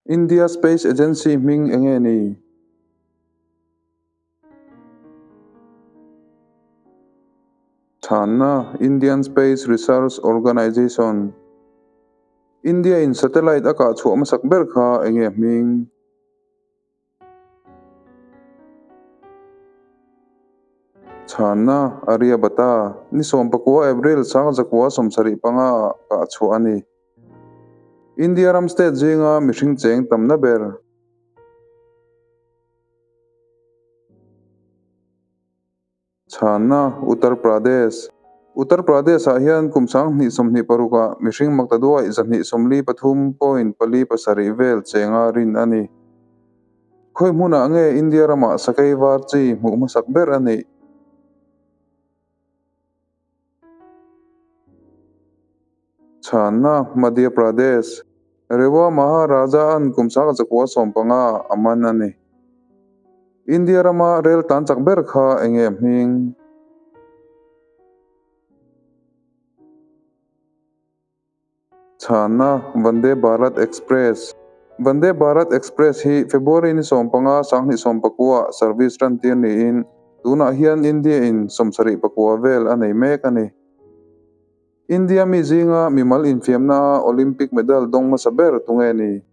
India Space Agency hming enge ni? Chhanna, Indian Space Research Organisation. India in satellite a kah chhuah hmasak ber kha enge hming? Chhanna, Aryabhata, ni 14 April 1975 ah kah chhuah a ni. India ram state zinga mihring cheng tamna ber. Chhanna, Uttar Pradesh. Uttar Pradesh-ah hian kum 2026 ah mihring maktaduai 243.47 vel chenga rin a ni. Khawi hmunah nge India ramah sakei var chi hmuh hmasak ber a nih? Chhanna, Madhya Pradesh. Rewa Maharaja-a'n kum 1915 a man a ni. India rama rel tan chak ber kha eng nge a hming? Chhanna, Vande Bharat Express. Vande Bharat Express hi February ni 15, 2019 service tan tir niin tunah hian India in 74 vel a nei mek a ni. India mi zinga mimal infiamna a Olympic medal dawng hmasa ber tunge ni?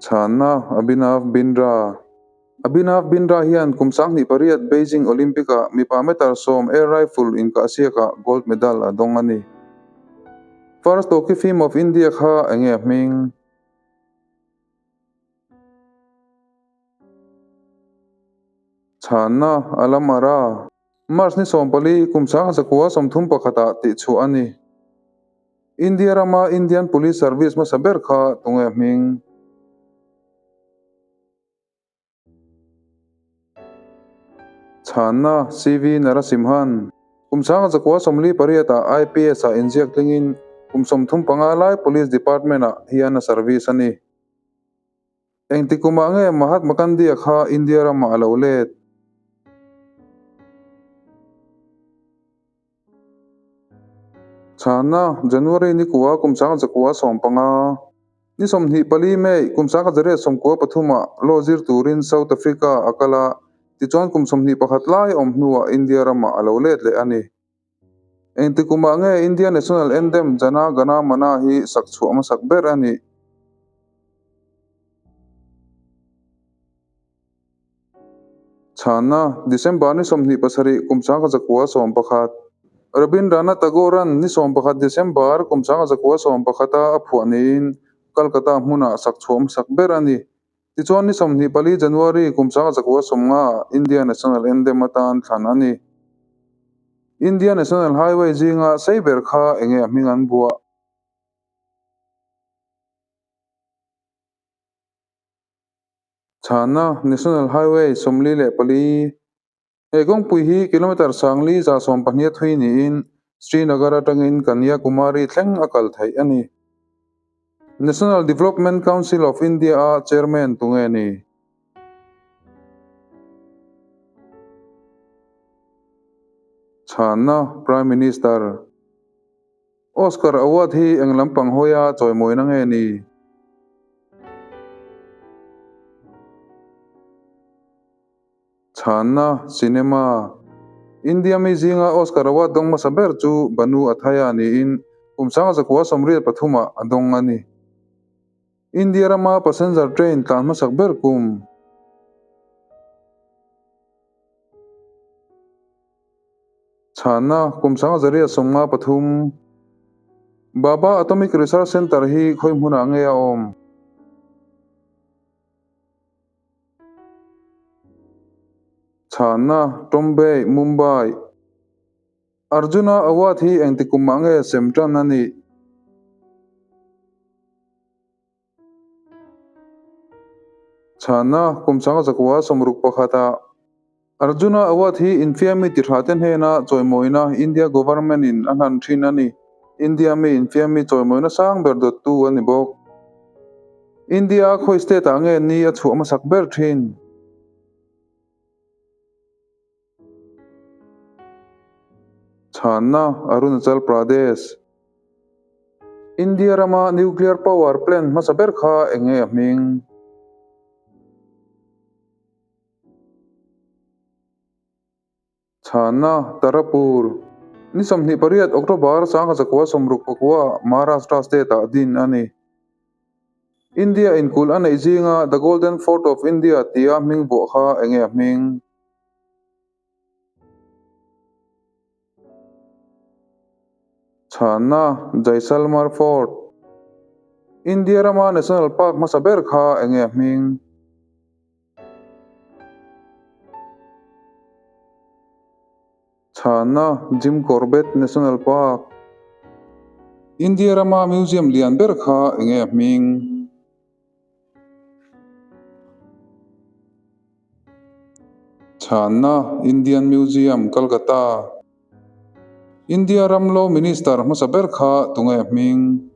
Chhanna, Abhinav Bindra. Abhinav Bindra hian kum 2008 Beijing Olympic-ah mipa meter 10 air rifle inkahsiakah gold medal a dawng a ni. First Talkie Film of India kha enge a hming? Chhanna, Alam Ara. March ni 14 kum 1931 ah tihchhuah a ni. India rama Indian Police Service hmasa ber kha tunge hming? Chhanna, CV Narasimhan. Kum 1948 ah IPS ah inziak tlingin kum 35 lai Police Department ah hian a service a ni. Engti kumah nge Mahatma Gandhi-a kha India ramah a lo let? Chhanna, January ni kua kum 1915. Ni 24 May kum 1993 ah law zir turin South Africa a kal a, tichuan kum 21 lai awm hnuah India ramah a lo let leh a ni. Engti kumah nge India National Anthem Jana Gana Mana hi sak chhuah hmasak ber a nih? Chhanna, December ni 27 kum 1911. Rabindranath Tagore-a'n ni 11 December kum 1911 a a phuah niin Calcutta hmunah sak chhuah hmasak ber a ni. Tichuan ni 24 January kum 1950 India National Anthem atan thlan a ni. India National Highway zinga sei ber kha enge a hming an buah? Chhanna, National Highway 44. He kawngpui hi kilometre 4112 a thui niin Srinagar atangin Kanyakumari thleng a kal theih a ni. National Development Council of India a chairman tunge ni? Chhanna, Prime Minister. Oscar Award hi eng lampang hawia chawimawina nge ni? Chhanna, Cinema. India mi zinga Oscar Award dawng hmasa ber chu Banu Athaiya niin kum 1983 ah a dawng a ni. India rama passenger train tlan hmasak ber kum. Chhanna, kum 1953. Bhabha Atomic Research Centre hi khawi hmunah nge a awm? Chhanna, Trombay, Mumbai. Arjuna Award hi engti kumah nge sem tan a nih? Chhanna, kum 1961 ah. Arjuna Award hi infiammi tihra te hnena chawimawina India Government in a hlan thin a ni. India mi infiammi chawimawina sang ber dawttu a ni bawk. India a khawi state ah nge ni a chhuah hmasak ber thin? Chhanna, Arunachal Pradesh. India rama nuclear power plant hmasa ber kha eng nge a hming? Chhana, Tarapur, Ni 28 October 1969 Maharashtra state-ah din a ni. India in kulh a neih zinga The Golden Fort of India tia hming vuah kha eng nge a hming? Chhana, Jaisalmer Fort, India rama National Park hmasa ber kha eng nge a hming? Chhana, Jim Corbett National Park, India rama museum lian ber kha eng nge a hming? Chhana, Indian Museum, Kolkata, India ram Law Minister hmasa ber kha tunge a hming?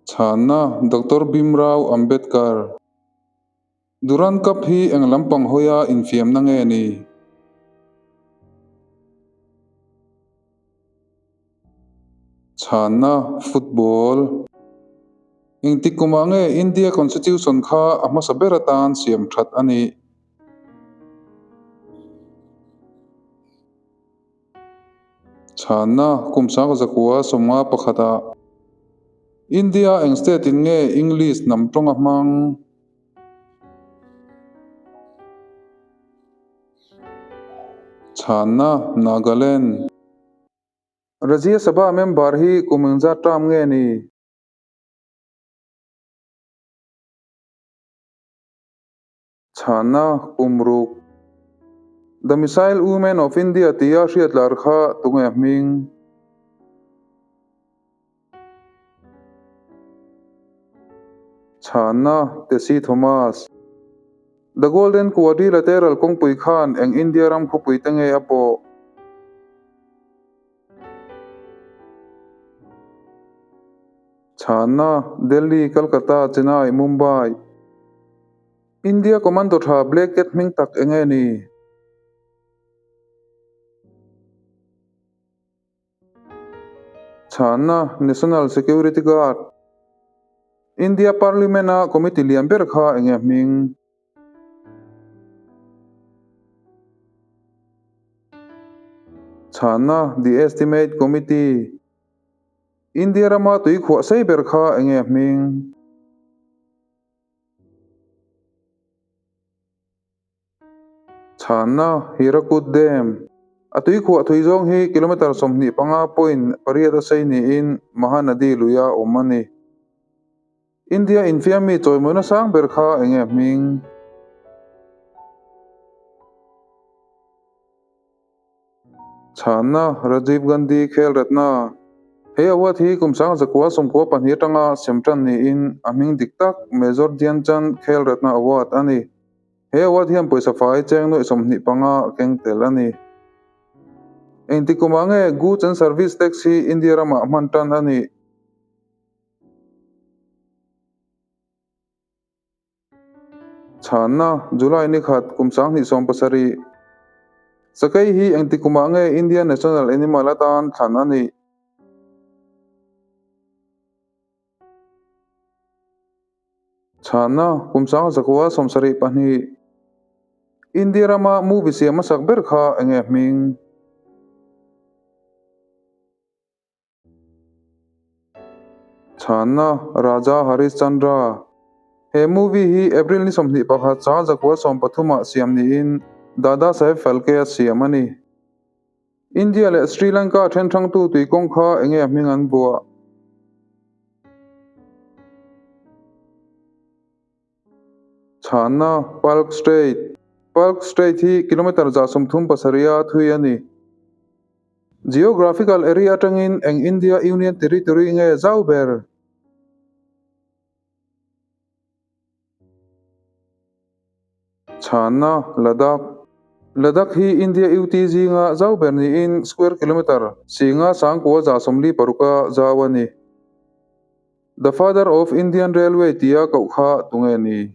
Chhana, Doctor Bhimrao Ambedkar. Durand Cup hi eng lampang hawia infiamna nge ni? Chhana, Football. Engtik kumah nge India Constitution kha a hmasa ber atan siam that a nih? Chhanna, Kum 1951 ah India eng state in nge English hnam tawng a hmang? Chhanna, Nagaland. Rajya Sabha member hi kum engzat term nge ni? Chhana, Kum ruk. The Missile Women of India tia hriatlar kha tunge a hming? Chhana, Tessy Thomas. The Golden Quadrilateral kawngpui khan eng India ram khawpui te nge a pawh? Chhana, Delhi, Calcutta, Chennai, Mumbai. India Commando tha Black Cat hming tak eng nge ni? Chhana, National Security Guard. India Parliament-a committee lian ber kha eng nge hming? Chhana, The Estimate Committee. India rama tui khuah sei ber kha eng nge hming? Chhana, Hirakud Dam. A tui khuah thui zawng hi kilometre 25.8 a sei niin Mahanadi luia awm a ni. India infiammi chawimawina sang ber kha eng nge hming? Chhana, Rajiv Gandhi Khel Ratna. He award hi kum 1992 atanga sem tan niin a hming dik tak Major Dhyan Chand Khel Ratna Award a ni. He award hian pawisa fai cheng nuaih 25 keng tel a ni. Engti kumah nge Goods and Service Tax hi India ramah hman tan a nih? Chhanna, July ni khat, kum 2017. Sakei hi engti kumah nge India National Animal atan thlan a nih? Chhanna, Kum 1972. India rama movie siam hmasak ber kha eng nge hming? Chhanna, Raja Harishchandra. He movie hi April ni 21 1913 ah siam niin Dada Saheb Phalke a siam a ni. India leh Sri Lanka then hrangtu tui kawng kha enge a hming an buah? Chhanna, Palk Strait. Palk Strait hi kilometre 137 a thui a ni. Geographical area atangin eng India Union Territory nge zau ber? Chhanna, Ladakh. Ladakh hi India UT zinga zau ber niin square kilometre singa sangkua 46 a zau a ni. The Father of Indian Railway tia koh kha tunge ni?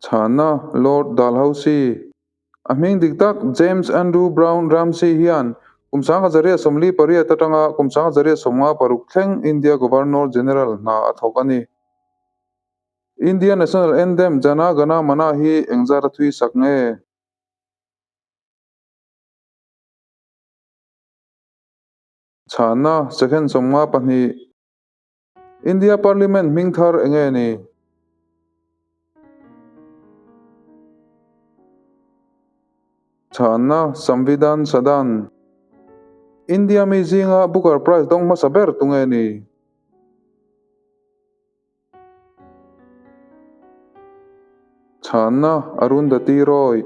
Chhana, Lord Dalhousie. A hming dik tak James Andrew Brown Ramsay hian kum 1848 atanga kum 1856 thleng India Governor General hna a thawk a ni. India National Anthem Jana Gana Mana hi engzat a thui sak nge? Chhana, Second 52. India Parliament hming thar enge ni? Chhanna, Samvidhan Sadan. India mi zinga Booker Prize dawng hmasa ber tunge ni? Chhanna, Arundhati Roy.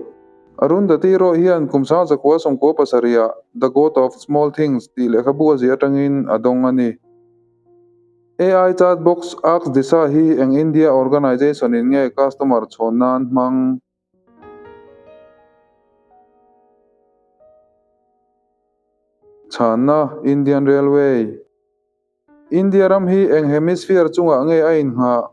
Arundhati Roy hian kum 1997 ah The God of Small Things tih lehkhabu a ziah atangin a dawng a ni. AI chat box Ask Disha hi eng India organization in nge customer chhawn nan hmang? Chhanna, Indian Railway. India ram hi eng hemisphere chungah nge a innghah?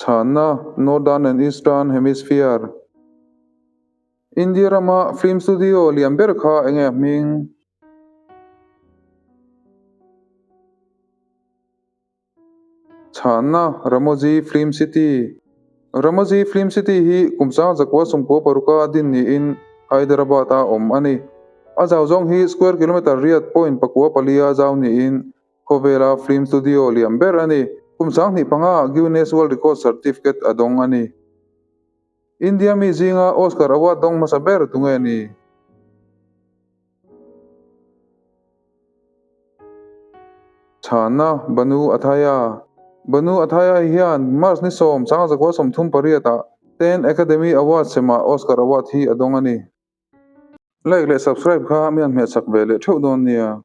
Chhanna, Northern and Eastern Hemisphere. India rama film studio lian ber kha enge a hming? Chhanna, Ramoji Film City. Ramoji Film City hi kum 1996 a din niin Hyderabad a awm a ni. A zau zawng hi square kilometre riat point pakua palia zau niin khawvela film studio lian ber a ni. Kum 2005 Guinness World Record certificate a dawng a ni. India mi zinga Oscar Award dawng hmasa ber tunge ni? Chhana, Banu Athaya. Banu Athaya hian March ni 10, 1938 ah ten Academy Award semah Oscar Award hi a dawng a ni. Like leh subscribe kha mi an hmehchak ve leh theuh dawn nia.